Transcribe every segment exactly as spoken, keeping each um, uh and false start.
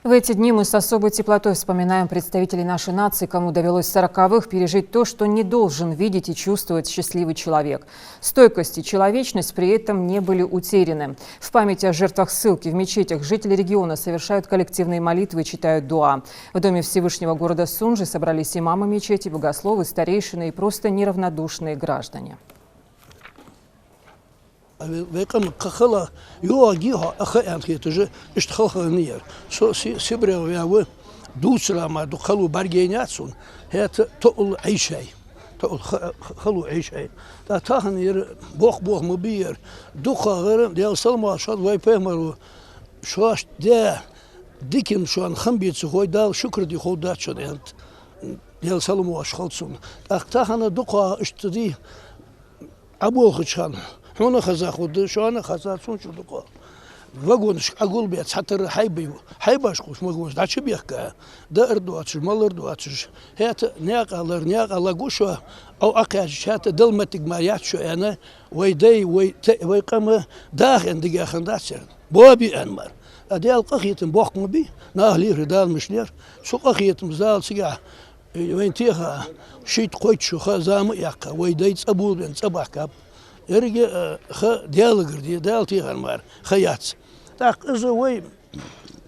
В эти дни мы с особой теплотой вспоминаем представителей нашей нации, кому довелось в сороковых пережить то, что не должен видеть и чувствовать счастливый человек. Стойкость и человечность при этом не были утеряны. В память о жертвах ссылки в мечетях жители региона совершают коллективные молитвы и читают дуа. В Доме Всевышнего города Сунжи собрались имамы мечети, богословы, старейшины и просто неравнодушные граждане. Вай, вай къаман кхы хала йоагӀа хьо, аха аьнна хеташ, иштта хала хиннаяр. Со Си-, Сибре ваьв, дувцар мара дукха хало бӀаргаяйнаяц сона, хӀаьта тоъал Ӏийшай. Тоъал ха-, хало Ӏийшай. ТӀаккха тахан яр боккха болх ма бий яр. ДукхагӀа Даьла салам-моаршал хилда вай пайхамара, шоашта даь диканна шоана хам бийца хой, Далла шукр де ховргдац шоана, аьннад. Даьла салам-моаршал хилда цунна. ТӀаккха тахан дукхагӀа иштта дий, Ӏоболхача хана, хьона а хеза хургда, шоана а хеза, цун чу дукха. Вагонашка Ӏогулбе цхьатарра хьайбай, хьайбаш кхувш вагонаш дӀачубехка, даар доацаш, малар доацаш, хӀаьта наькъа лар, наькъа лагӀа шо, Ӏо Ӏокхаьчача, хӀаьта Далла моттиг мара яц шо, аьнна, вай дай, вай те-, вай къам даха аьнна дигахана дац церан. Боби аьнна мара. А Даьла къахетам боккха ма бий, наха лехар Дала мишта лер. Цу къахетамца Дала цигахь вайна теха шийтта-кхойтта шу ха зама а яьккха, вай дай цӀа болабенна цӀа бахкаб. Еррига, э, ха Даьлагара да, Дала техар мара ха яц. ТӀаккха из вай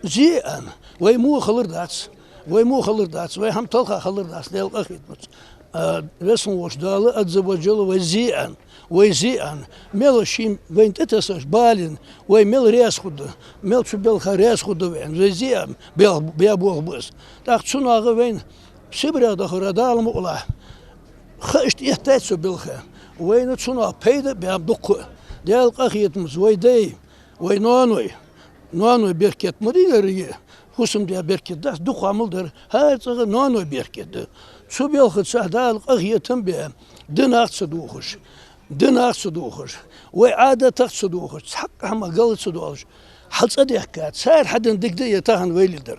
зе аьнна, вай во хилар дац, вай во хилар дац, вай хӀама талха хилар дац, Даьла къахетамца. А, Веза хинна волча Дала, Азза ва Джалла, вай зе аьнна, вай зе аьнна, мел ший вайна тӀатессача бален, вай мел раьза хургда, мел цу балха раьза хургда вай аьнна, вай зе аьнна, бел-, баь болх ба из. ТӀаккха цунах вайна Сибре дахара Дала мукъалахь, ха иштта эттай цу балха. Вайна цунах пайда а баьб дукха. Даьла къахетамца вай дай, вай ноаной, ноаной беркат ма дий еррига, фусам-даь беркат дац, дукха мел дар, хӀара цӀагӀа ноаной беркат да. Цу балхаца Дала къахетам баь, динах ца дохаш, динах ца дохаш, вай Ӏадатах ца дохаш, цхьаккха хӀамах гал ца доалаш, хьалцӀадаьхка, цар хьаденна дика да е тахан вай леладер.